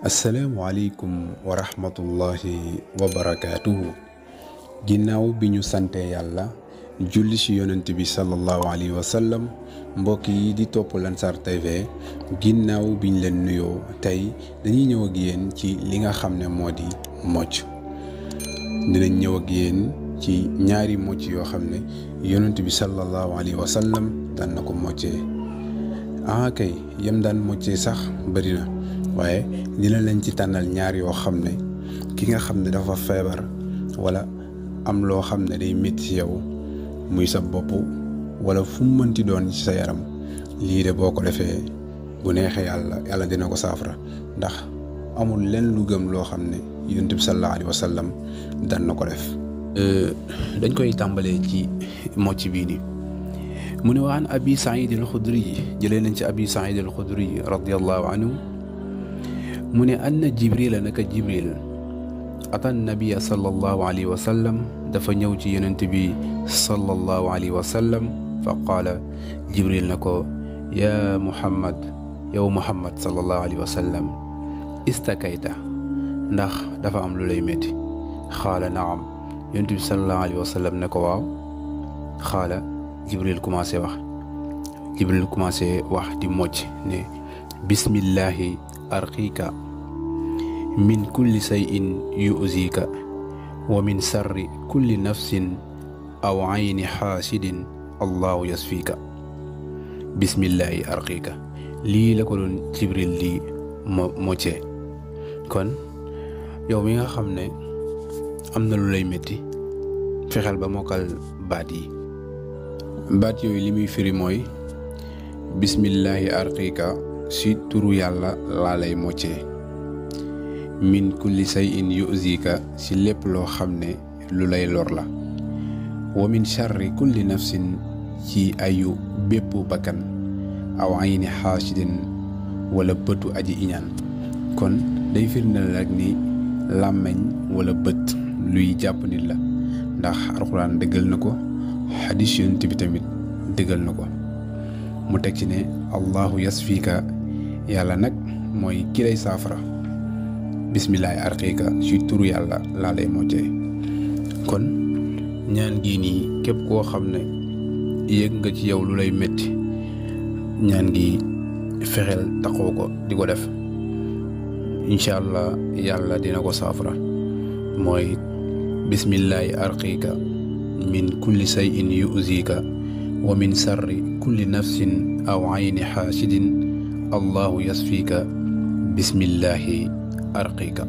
asalaamualeykum wa rahmatullahi wa barakaatuhu. ginnaaw bi ñu sante yàlla julli ci yonent bi sallallahu alayhi wa sallam, mbokk yi di topp Lansar TV, ginnaaw biñ leen nuyoo tey dañuy ñëw ak yéen ci li nga xam ne moo di mocc. dinañ ñëw ak yéen ci ñaari mocc yoo xam ne yonent bi sallallahu alayhi wa sallam daan na ko moccee. kay yem daan moccee sax bari na, waaye dina leen ci tànnal ñaar yoo xam ne ki nga xam ne dafa feebar wala am loo xam ne day métti ci yow, muy sa bopp wala fu mu mënti doon ci sa yaram, lii de boo ko defee bu neexee yàlla dina ko saafara, ndax amul leen lu gëm loo xam ne yonent bi sallallahu alayhi wa sallam daan na ko def. dañ koy tàmbalee ci mocc bii nii. mu ne waan abi Saïd al-Xudri jëlee nañ ci abi Saïd al-Xudri radiyallahu anhu mu ne anna jibrila naka jibril ata nabiya sallallahu alayhi wa sallam dafa ñëw ci yonent bi sallallahu alayhi wa sallam fa qaala jibril na ko yaa muhammad yow muhammad sallallahu alayhi wa sallam istakayta ndax dafa am lu lay métti. xaala naam, yonent bi sallallahu alayhi wa sallam ne ko waaw. xaala jibril commencé wax di mocc ne bismillahi arqiika min kulli shay'in yu'zika wa min sarri kulli nafsin aw ayni xaasidin allahu yasfika. bismillahi arqiika, lii la ko doon jibril di moccee. kon yow mi nga xam ne am na lu lay métti, fexeel ba mokkal baat yi. baat yooyu li muy firi mooy bismillahi arqiika, si turu yàlla laa lay moccee. min kulli shay'in yu'zika, si lépp loo xam ne lu lay lor la. wa min sharri kulli nafsin, ci ayu bépp bakkan. aw ayni xaasidin, wala bëtu aji iñaan. kon day firndeel rek ni làmmeñ wala bët luy jàpp nit la, ndax alxuraan dëggal na ko, xadiis yonent bi tamit dëggal na ko. mu teg ci ne allahu yasfika, yàlla nag mooy ki lay saafara. bismillahi arqiika, ci turu yàlla laa lay moccee. kon ñaan gii nii képp koo xam ne yëg nga ci yow lu lay métti, ñaan gi fexeel taxoo ko di ko def, incha allah yàlla dina ko saafara. mooy bismillahi arqiika min kulli shay'in yu'zika wa min sarri kulli nafsin aw ayni xaasidin allahu yasfika. bismillahi arqiika.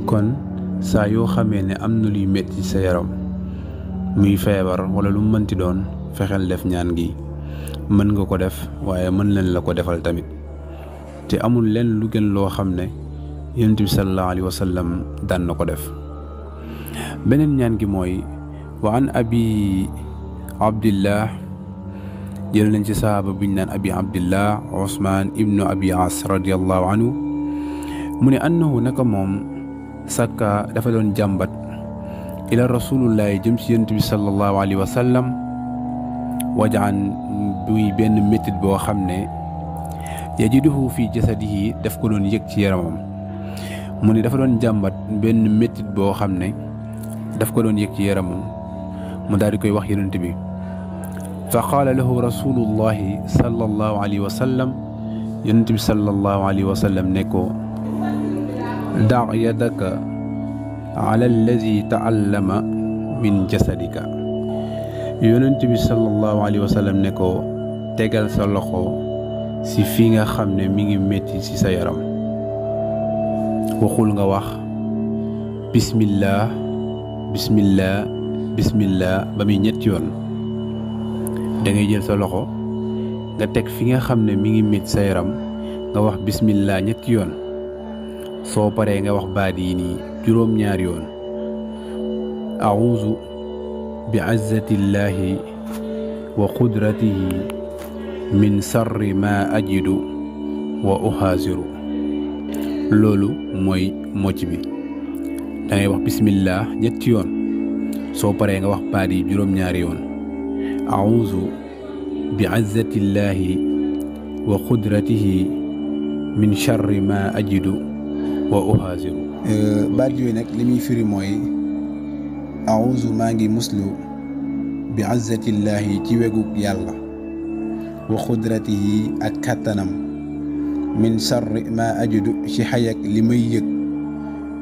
kon saa yoo xamee ne am na luy metti sa yaram, muy feebar wala lu mënti doon, fexeel def ñaan gi. mën nga ko def, waaye mën leen la ko defal tamit, te amul leen lu gën loo xam ne yonent bi sallallahu alayhi wa sallam daan na ko def. beneen ñaan gi mooy wa an abi abdillah, jël nañ ci sahaaba biñ naan abi abdillah Usmaan ibnu abi as radiyallahu anhu mu ne annahu naka moom sakka dafa doon jàmbat ila rasulullahi jëm ci yonent bi sallallahu alayhi wa sallam wajaan buy benn métit boo xam ne yajiduhu fi jasadihi daf ko doon yëg ci yaramam. mu ne dafa doon jàmbat benn métit boo xam ne daf ko doon yëg ci yaramam, mu daal di koy wax yonent bi. fa qaala lahu rasulullahi sallallahu alayhi wa sallam, yonent bi sallallahu alayhi wa sallam ne ko da' yadaka ala alladi ta'allama min jasadika. yonent bi sallallahu alayhi wa sallam ne ko tegal sa loxo si fi nga xam ne mi ngi métti ci sa yaram. waxul nga wax bismillah bismillah bismillah ba muy ñetti yoon. da ngay jël sa loxo nga teg fi nga xam ne mi ngi métti sa yaram, nga wax bismillah ñetti yoon. soo paree nga wax baat yi nii juróom-ñaari yoon. a'uuzu bi izzatillahi wa qudratihi min sarri ma ajidu wa uhaasiru. loolu mooy mocc bi. da ngay wax bismillah ñetti yoon, soo paree nga wax baat yi juróom-ñaari yoon. a'uuzu bi izzatillahi wa qudratihi min charri ma ajidu wa uhaaziru. baat yooyu nag li muy firi mooy auzu maa ngi muslu bi azzatillahi ci wegug yàlla wa xudratihi ak kàttanam min sarri ma ajudu ci xayak li may yëg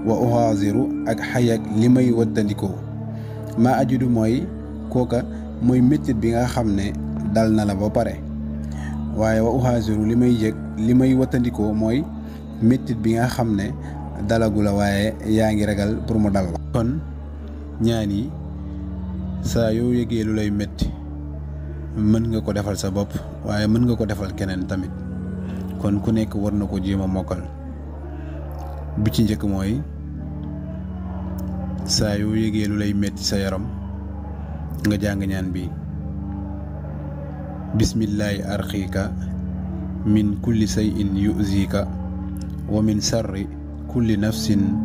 wa uhaaziru ak xayak li may wattandikoo ma ajudu mooy kooka mooy méttit bi nga xam ne dal na la ba pare waaye wa uhaaziru li may yëg li may wattandikoo mooy méttit bi nga xam ne dalagu la waaye yaa ngi ragal pour mu dal la. kon ñaan yi saa yoo yëgee lu lay métti mën nga ko defal sa bopp waaye mën nga ko defal keneen tamit kon ku nekk war na ko jéem a mokkal. bi ci njëkk mooy saa yoo yëgee lu lay métti sa yaram nga jàng ñaan bi bismillahi arqiika min kulli shay'in yu'zika wa min sarri kulli nafsin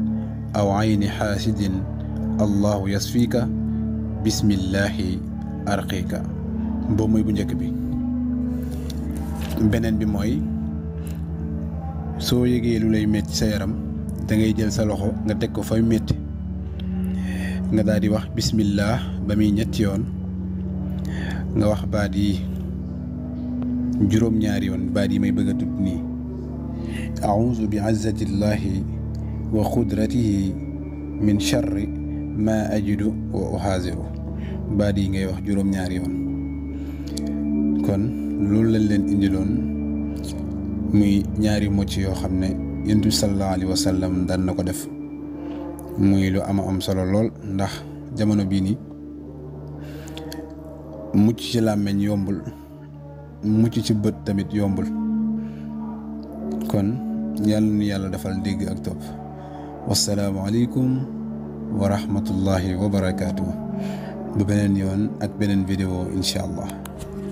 aw ayni xaasidin allahu yasfika bismillahi arqiika boobu mooy bu njëkk bi. beneen bi mooy soo yëgee lu lay métti sa yaram da ngay jël sa loxo nga teg ko fay métti nga daal di wax bismillah ba muy ñetti yoon nga wax baat yi juróom-ñaari yoon baat yi may bëgg a tudd nii auzu bi azzatillahi wa xudratihi min charri ma ajidu wa uhaaziru baat yi ngay wax juróom-ñaari yoon. kon loolu lañ leen indiloon muy ñaari mocc yoo xam ne Yonent bi sallallahu alayhi wa sallam daan na ko def muy lu am solo lool ndax jamono bii nii mucc ci làmmeñ yombul mucc ci bët tamit yombul kon yàlla nu yàlla defal dégg ak topp. wassalaamu aleykum wa rahmatullahi wa barakaatuh ba beneen yoon ak beneen vidéo incha allah.